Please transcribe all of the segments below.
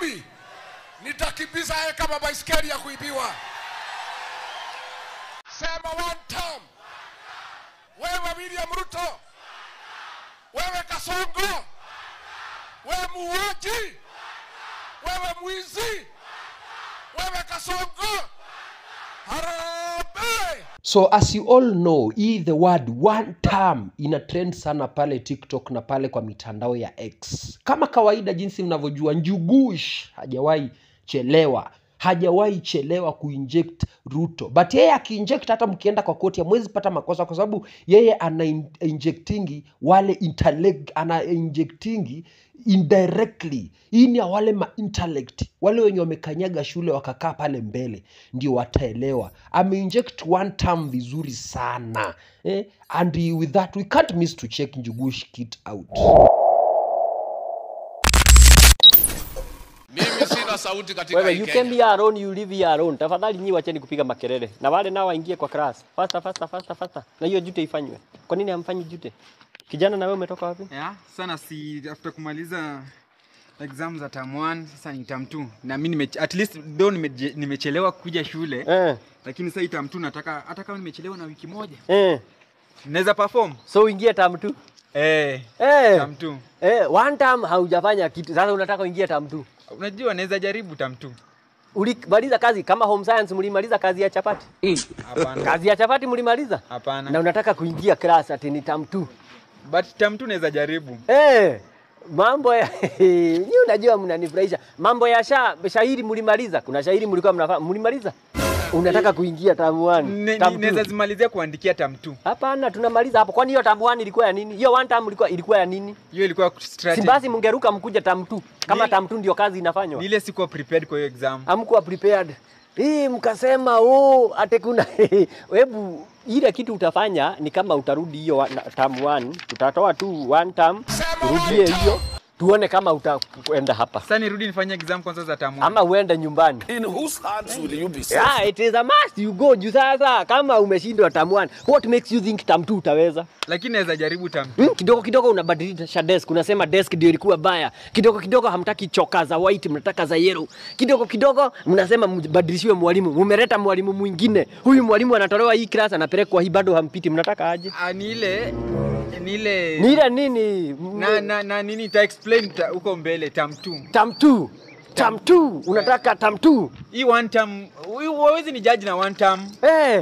Mimi nitakimbiza yeye kama baiskeli ya kuibiwa. Sema one term. Wewe William Ruto, wewe Kasongo, wewe muuaji, wewe mwizi, wewe Kasongo, harambee. So as you all know, hii the word one term ina trend sana pale TikTok na pale kwa mitandao ya X. Kama kawaida, jinsi mnavyojua, Njugush hajawahi chelewa. Hajawahi chelewa kuinject Ruto. But yeye akiinject, hata mkienda kwa koti hamwezi pata makosa, kwa sababu yeye ana injectingi wale intellect, ana injectingi indirectly. Hii ni ya wale ma intellect, wale wenye wamekanyaga shule wakakaa pale mbele ndio wataelewa. Ameinject one term vizuri sana. And with that we can't miss to check Njugush kit out. Mimi sina sauti katika Wewe, hii you Kenya. came here alone, you live here alone. Tafadhali nyi wacheni kupiga makelele. Na wale nao waingie kwa class. Faster, faster, faster, faster. Na hiyo jute ifanywe. Kwa nini hamfanyi jute? Kijana, na wewe umetoka wapi? Yeah, sana si after kumaliza exam za term 1, sasa ni term 2. Na mimi at least though nimechelewa kuja shule, lakini sasa hii term 2 nataka hata kama nimechelewa na wiki moja, naweza perform. So uingie term 2. Term 2. One term haujafanya kitu. Sasa unataka uingie term 2. Unajua naweza jaribu term 2. Ulimaliza kazi kama home science, mlimaliza kazi ya chapati? Hapana. Kazi ya chapati mlimaliza? Hapana. Na unataka kuingia class ati ni term 2. But term 2 naweza jaribu. Mambo ya nyinyi unajua mnanifurahisha. Mambo ya shairi mlimaliza? Kuna shairi mlikuwa mnafanya, mlimaliza? Unataka kuingia term 1, term 2. Naweza zimalizia kuandikia term 2. Hapana, tunamaliza hapo. Kwani hiyo term 1 ilikuwa ya nini? Hiyo one term ilikuwa ya nini? Hiyo ilikuwa strategy. Si basi mungeruka mkuja term 2. Kama term 2 ndio kazi inafanywa. Ile sikuwa prepared kwa hiyo exam. Hamkuwa prepared. Hii mkasema oh, ate kuna hebu ile kitu utafanya ni kama utarudi hiyo term 1, tutatoa tu one term, urudie hiyo, tuone kama utaenda hapa. Sasa nirudi nifanye exam kwanza za term 1. Ama uende nyumbani. In whose hands will you be safe? Yeah, it is a must you go. Juu sasa kama umeshindwa term 1, what makes you think term 2 utaweza? Lakini naweza jaribu term 2. Kidogo kidogo unabadilisha desk, unasema desk ndio ilikuwa baya. Kidogo kidogo hamtaki choka za white, mnataka za yellow. Kidogo kidogo mnasema mbadilishiwe mwalimu. Mumeleta mwalimu mwingine. Huyu mwalimu anatolewa hii class anapelekwa hii, bado hampiti. Mnataka aje? Ni ile Ni ile nini? Na nini ta explain huko mbele term 2. Term 2. Term 2. Unataka term 2. Hii one term, huwezi ni judge na one term.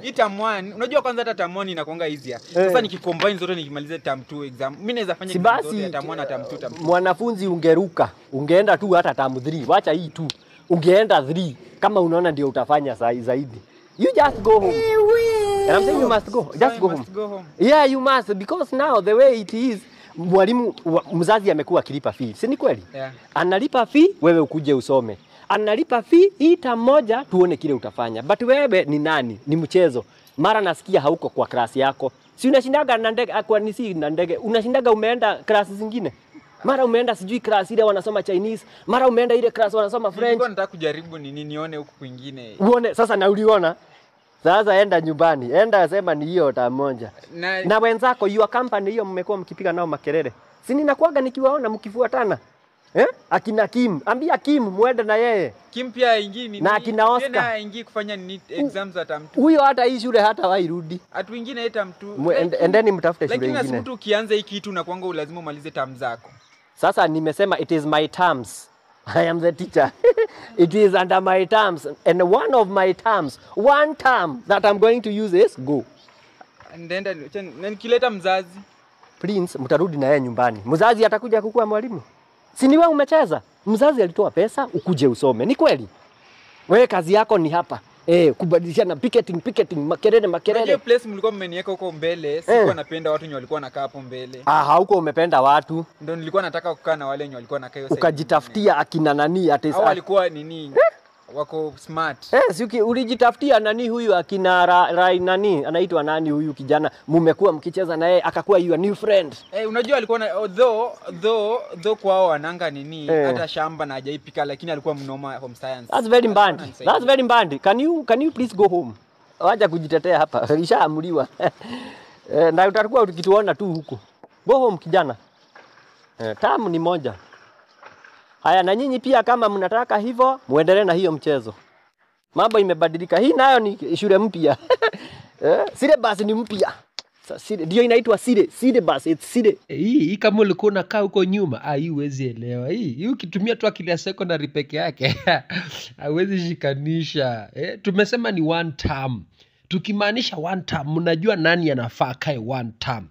Hii term 1, unajua kwanza hata term 1 inakuanga easier. Sasa nikicombine zote nikimaliza term 2 exam, mimi naweza fanya Si exam basi, zote ya term 1 na term 2, term 2. Mwanafunzi ungeruka, ungeenda tu hata term 3. Wacha hii tu. Ungeenda 3 kama unaona ndio utafanya zaidi. You just go home. And I'm saying you must go. Just So go I home. must go home. Yeah, you must, because now the way it is, mwalimu mzazi amekuwa akilipa fee. Si ni kweli? Yeah. Analipa fee, wewe ukuje usome. Analipa fee hii term moja tuone kile utafanya. But wewe ni nani? Ni mchezo. Mara nasikia hauko kwa class yako. Si unashindaga na ndege, kwa ni si na ndege. Unashindaga umeenda class zingine. Mara umeenda sijui class ile wanasoma Chinese, mara umeenda ile class wanasoma French. Nilikuwa nataka kujaribu nini nione huku kwingine. Uone sasa na uliona. Sasa enda nyumbani, enda sema ni hiyo term moja. Na wenzako your company hiyo mmekuwa mkipiga nao makelele. Si ninakuaga nikiwaona mkifuatana. Akina Kim, ambia Kim muende na yeye. Kim pia haingii nini? Na akina Oscar. Pia haingii kufanya nini exams za term 2. Huyo hata hii shule hata wairudi. Watu wengine term 2. Endeni mtafute shule Lakini nyingine. mtu ukianza hii kitu na kuanga lazima umalize term zako. Sasa nimesema it is my terms. I am the teacher. It is under my terms, and one of my terms, one term that I'm going to use is go. Ndenda na nikileta mzazi. Prince, mtarudi na yeye nyumbani. Mzazi atakuja kukuwa mwalimu. Si ni wewe umecheza? Mzazi alitoa pesa ukuje usome. Ni kweli? Wewe kazi yako ni hapa. Kubadilishana picketing, makelele, makelele. Unajua place mlikuwa mmeniweka huko mbele, sikuwa napenda watu wenye walikuwa wanakaa hapo mbele. Hauko umependa watu. Ndio nilikuwa nataka kukaa na wale wenye walikuwa wanakaa hiyo side. Ukajitafutia akina nani ati Hao walikuwa nini? Wako smart. Si ulijitafutia nani huyu akina nani anaitwa nani huyu kijana mmekuwa mkicheza na yeye akakuwa your new friend. Unajua alikuwa na though kwao wananga nini hata shamba na hajaipika, lakini alikuwa mnoma home science. That's very bad. That's very bad. Can you please go home? Wacha kujitetea hapa. Ishaamuliwa. Na utakuwa ukituona tu huku. Go home kijana. Term ni moja. Haya, na nyinyi pia kama mnataka hivyo, muendelee na hiyo mchezo. Mambo imebadilika. Hii nayo ni shule mpya. Syllabus ni mpya. Ndio inaitwa syllabus, it's sile. Hii kama ulikuwa unakaa huko nyuma, hii huwezi elewa. Hii ukitumia tu akili ya secondary peke yake hauwezi shikanisha. Tumesema ni one term. Tukimaanisha one term, mnajua nani anafaa kae one term.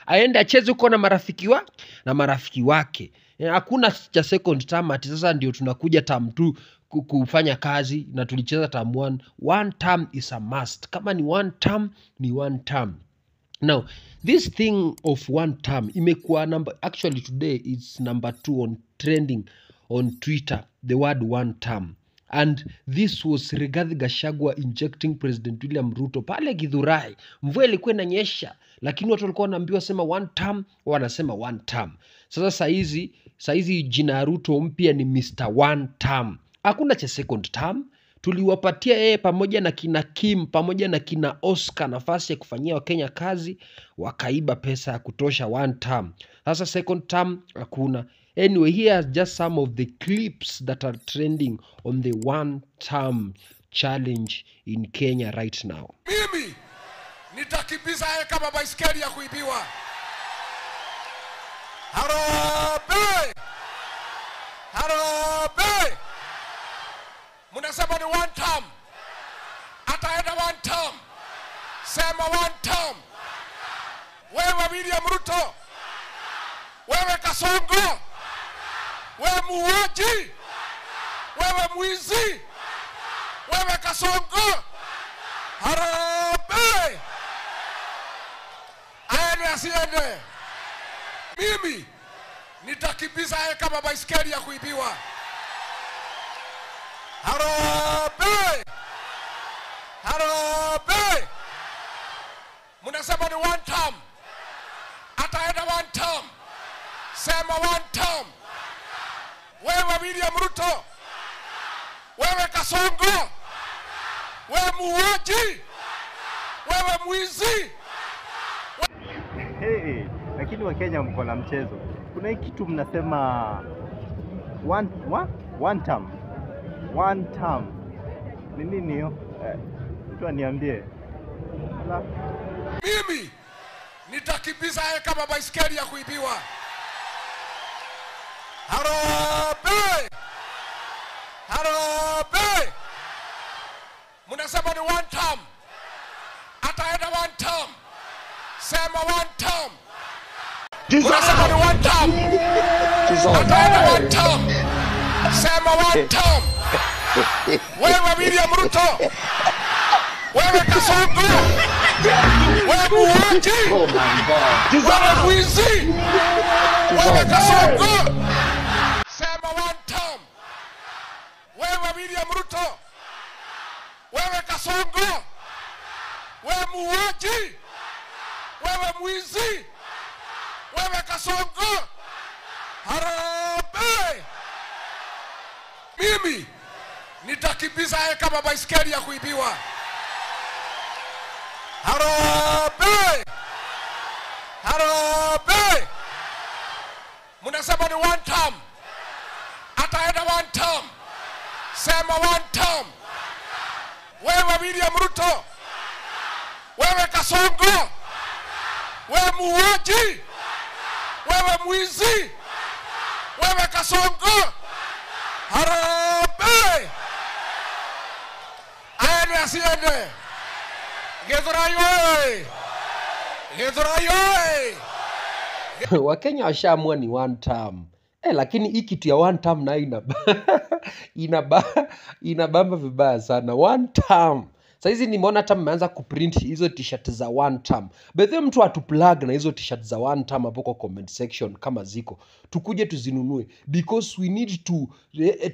Aende acheze huko na marafiki wa na marafiki wake. Hakuna cha second term ati sasa ndio tunakuja term 2 kufanya kazi na tulicheza term 1. One term is a must. Kama ni one term, ni one term. Now, this thing of one term imekuwa number, actually today it's number 2 on trending on Twitter, the word one term. And this was Rigathi Gachagua injecting President William Ruto pale Githurai. Mvua ilikuwa inanyesha, lakini watu walikuwa wanaambiwa sema one term, wanasema one term. Sasa saizi jina Ruto mpya ni Mr. One Term. Hakuna cha second term. Tuliwapatia yeye pamoja na kina Kim, pamoja na kina Oscar nafasi ya kufanyia Wakenya kazi, wakaiba pesa ya kutosha one term. Sasa second term hakuna. Anyway, here are just some of the clips that are trending on the one term challenge in Kenya right now. Mimi nitakimbiza yeye kama baiskeli ya kuibiwa. Harambee! Harambee! Mnasema ni one term. Ataenda one term. Sema one term. Wewe William Ruto, wewe Kasongo, wewe muuaji, wewe mwizi, wewe Kasongo, harambee! Aende asiende? Mimi nitakimbiza yeye kama baiskeli ya kuibiwa. Harambee! Harambee! Mnasema ni one term. Ataenda one term. Sema one term. Wewe William Ruto, wewe Kasongo, wewe muuaji, wewe mwizi. Hey, lakini Wakenya mko na mchezo. Kuna hii kitu mnasema one term. One term. Ni nini hiyo? Mtu aniambie. Mimi nitakimbiza yeye kama baiskeli ya kuibiwa. Harambee! Harambee! Mnasema ni one term. Ataenda one term. Sema one term. Mnasema ni one term. Ataenda one term. Sema one term. Wewe William Ruto, wewe Kasongo, wewe muuaji, wewe mwizi, wewe Kasongo. Sema one term. Wewe William Ruto, wewe Kasongo, wewe muuaji, wewe mwizi, wewe Kasongo. Harambee! Mimi nitakimbiza yeye kama baiskeli ya kuibiwa. Harambee! Harambee! Mnasema ni one term. Ataenda one term. Sema one term. Wewe William Ruto, wewe Kasongo, wewe muuaji, wewe mwizi, wewe Kasongo. Harambee! Aende asiende? Githurai oye! Githurai oye! Wakenya washaamua ni one term. Lakini hii kitu ya one term nayo inabamba vibaya sana. One term. Saizi nimeona hata mmeanza kuprint hizo t-shirt za one term. By the way, mtu atuplug na hizo t-shirt za one term hapo kwa comment section kama ziko. Tukuje tuzinunue because we need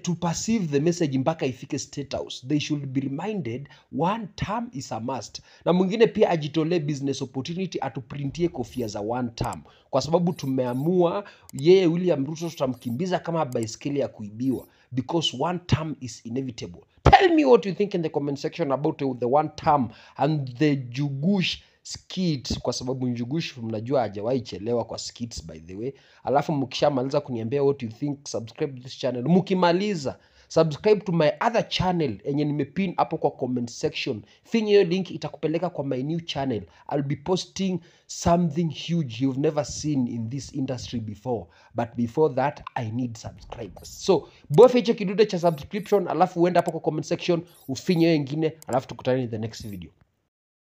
to perceive the message mpaka ifike State House. They should be reminded one term is a must. Na mwingine pia ajitolee business opportunity atuprintie kofia za one term. Kwa sababu tumeamua yeye William Ruto tutamkimbiza kama baiskeli ya kuibiwa because one term is inevitable. Tell me what you think in the comment section about the one term and the Njugush skit, kwa sababu Njugush mnajua hajawahi chelewa kwa skits by the way. Alafu mkishamaliza kuniambia what you think, subscribe to this channel. Mkimaliza, subscribe to my other channel enye nimepin hapo kwa comment section. Finya hiyo link, itakupeleka kwa my new channel. I'll be posting something huge you've never seen in this industry before, but before that I need subscribers. So bofya hicho kidude cha subscription, alafu uende hapo kwa comment section ufinye hiyo ingine, alafu tukutane in the next video.